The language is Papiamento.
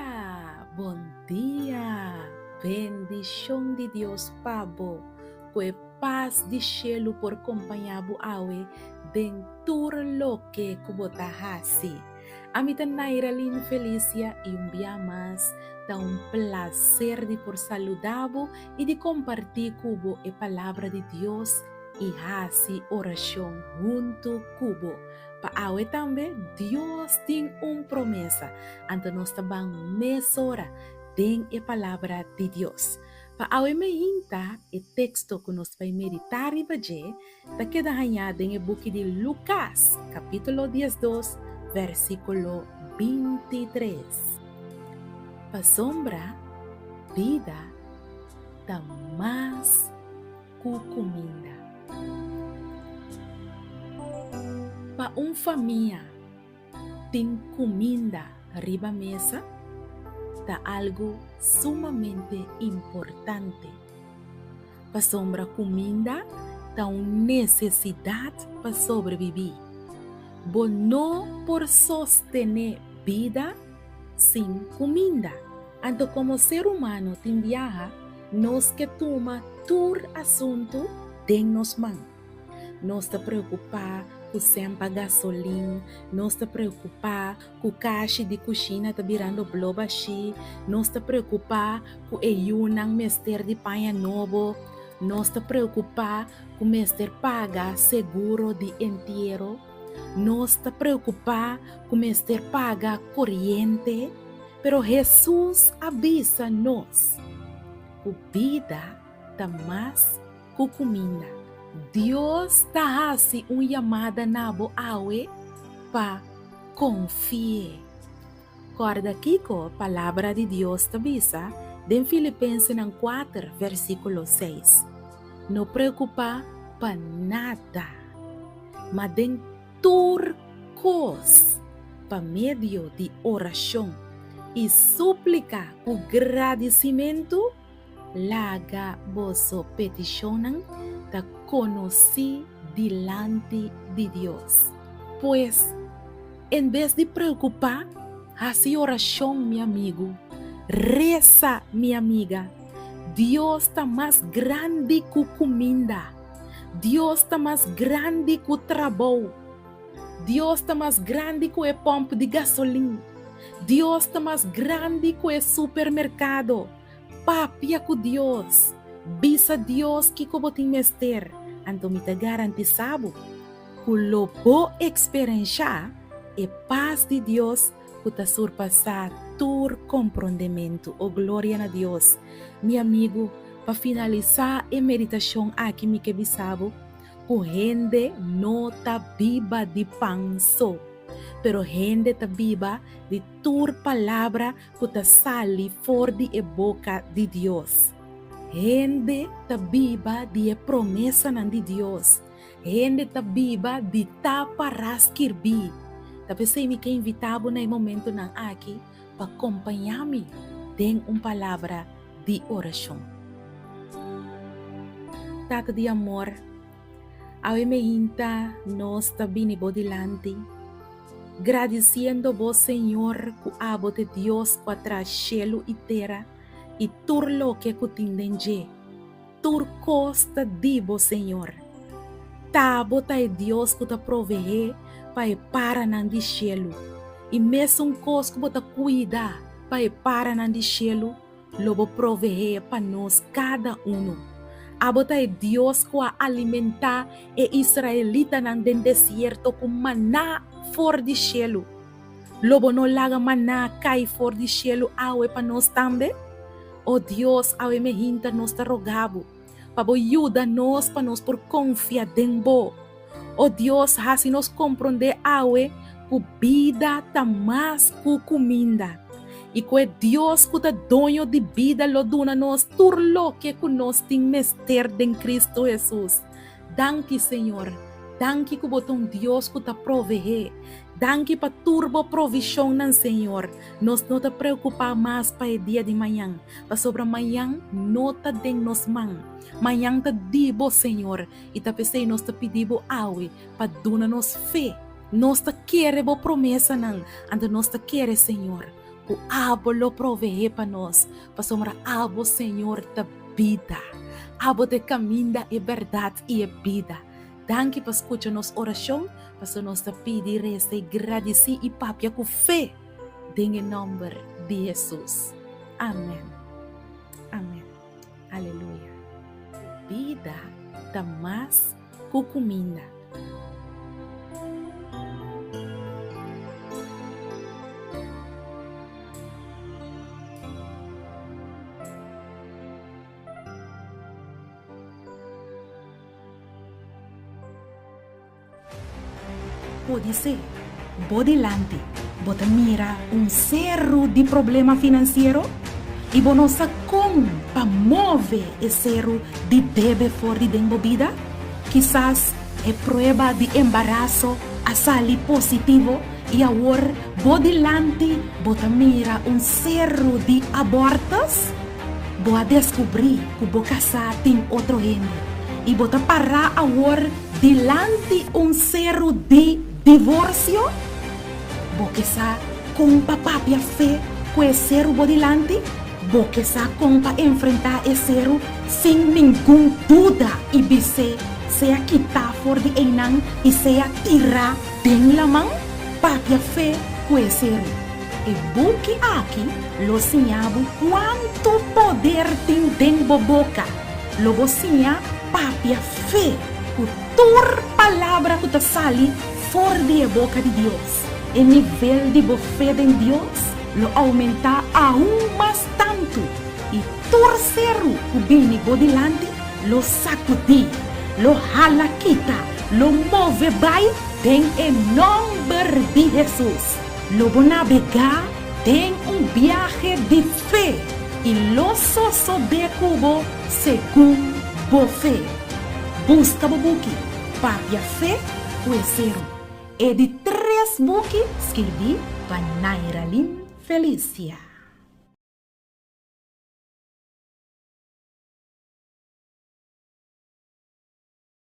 dia, bon dia. Bendishon di Dios pa bo. Ku e pas di shelu por kompañá bo awe den tur loke ku bo ta hasi. Ami ta Nairalyn Felicia i un bia mas ta un plaser di por saludá bo i di kompartí ku bo e Palabra di Dios i hasi orashon huntu ku bo. Pa awe tambe Dios tin un promesa, anto nos ta ban mesora den e Palabra di Dios. Pa awe meinta e teksto ku nos bai meditá riba dje ta keda hañá den e buki di Lukas, kapítulo diesdos, versíkulo bintitres. Pasobra bida ta mas ku kuminda. Pa un famia tin kuminda riba mesa ta algu sumamente importante. Pasobra kuminda ta un nesesidat pa sobrebibí. Bo no por sostené bida sin kuminda. Anto komo ser humano tin biaha nos ke tuma tur asuntu den nos man. Nos ta preokupá ku sèn pa gasolin, nos ta preokupá ku kashi di kushina ta birando blo bashí, nos ta preokupá ku e yunan mester di paña nobo, nos ta preokupá ku mester paga seguro di entiero, nos ta preokupá ku mester paga koriente. Pero Hesus a bisa nos ku bida ta mas ku kuminda. Dios ta hasi un yamada na bo awe pa konfi'é. Kòrda kiko Palabra di Dios ta bisa den Filipensenan kuater versíkulo seis, No preokupá pa nada, ma den tur kos, pa medio di orashon i súplika ku gradisimentu, Laga boso petishonnan ta konosí dilanti di Dios. Pues, en bes di preokupá, hasi orashon, mi amigu. Resa, mi amiga. Dios ta mas grandi ku kuminda. Dios ta mas grandi ku trabou. Dios ta mas grandi ku e pòmp di gasolin. Dios ta mas grandi ku e supermerkado. Papia ku Dios. Bisa Dios kiko bo tin mester, anto mi ta garantisá bo ku lo bo eksperenshá e pas di Dios ku ta surpasá tur komprondementu. O gloria na Dios! Mi amigu, pa finalisá e meditashon aki mi ke bisa bo ku hende no ta biba di pan so, pero hende ta biba di tur palabra ku ta sali for di e boka di Dios. Hende ta biba di e promesanan di Dios. Hende ta biba di ta pará skirbí. Ta p'esei mi ke invitá bo na e momentonan aki pa kompañá mi den un palabra di orashon. Tata di amor, awe meinta nos ta bini bo dilanti, gradisiendo bo Señor ku abo t'e Dios ku a traha shelu i tera i tur loke ku tin den dje. Tur kos ta di bo Señor. Ta bo ta e Dios ku ta proveé pa e paranan di shelu i mesun kos ku bo ta kuida pa e paranan di shelu lo bo proveé pa nos kada unu. Abo ta e Dios ku a alimentá e israelitanan den desierto ku maná for di shelu. Lo bo no laga maná kai for di shelu awe pa nos tambe? O Dios, awe mehinta nos ta roga bo pa bo yuda nos pa nos por konfia den bo. O Dios, hasi nos komprondé awe ku bida ta mas ku kuminda i ku e Dios ku ta doño di bida lo duna nos tur loke ku nos tin mester den Kristu Hesus. Danki, Señor. Danki ku bo ta un Dios ku ta proveé. Danki pa tur bo provishonnan, Señor. Nos no ta preokupá mas pa e dia di mañan, pasobra mañan no ta den nos man. Mañan ta di bo, Señor, i ta p'esei nos ta pidi bo awe pa duna nos fe. Nos ta kere bo promesanan, anto nos ta kere, Señor. ku abo lo proveé pa nos, pasobra abo, Señor, ta bida. Abo ta e kaminda, e bèrdat i e bida. Danki pa skucha nos orashon, pasobra nos ta pidi, resa i gradisí i papia ku fe den e nòmber di Hesus. Amèn. Amèn. Aleluya. Bida ta mas ku kuminda. Podisé bo dilanti bo ta mira un seru di problema finansiero i bo no sa kon pa move e seru di debe for di den bo bida. Kisas e prueba di embaraso a sali positivo i awor bo dilanti bo ta mira un seru di abortus. Bo a deskubrí ku bo kasá tin otro hende i bo ta pará awor dilanti un seru di divorsio? Bo ke sa kon pa papia fe ku e seru bo dilanti? Bo ke sa kon pa enfrentá e seru sin ningun duda i bis'é sea kitá for di einan i sea tirá den laman? Papia fe ku e seru. E buki aki lo siña bo kuantu poder tin den bo boka. Lo bo siña papia fe ku tur palabra ku ta sali for di e boka di Dios. E nivel di bo fe den Dios lo oumentá aun mas tantu i tur seru ku bini bo dilanti lo sakudí, lo hala kita, lo move bai den e nòmber di Hesus. Lo bo nabegá den un biahe di fe i lo sosodé ku bo segun bo fe. Buska bo buki Papia Fe ku e Seru, e di tres buki skirbí pa Nairalyn Felicia.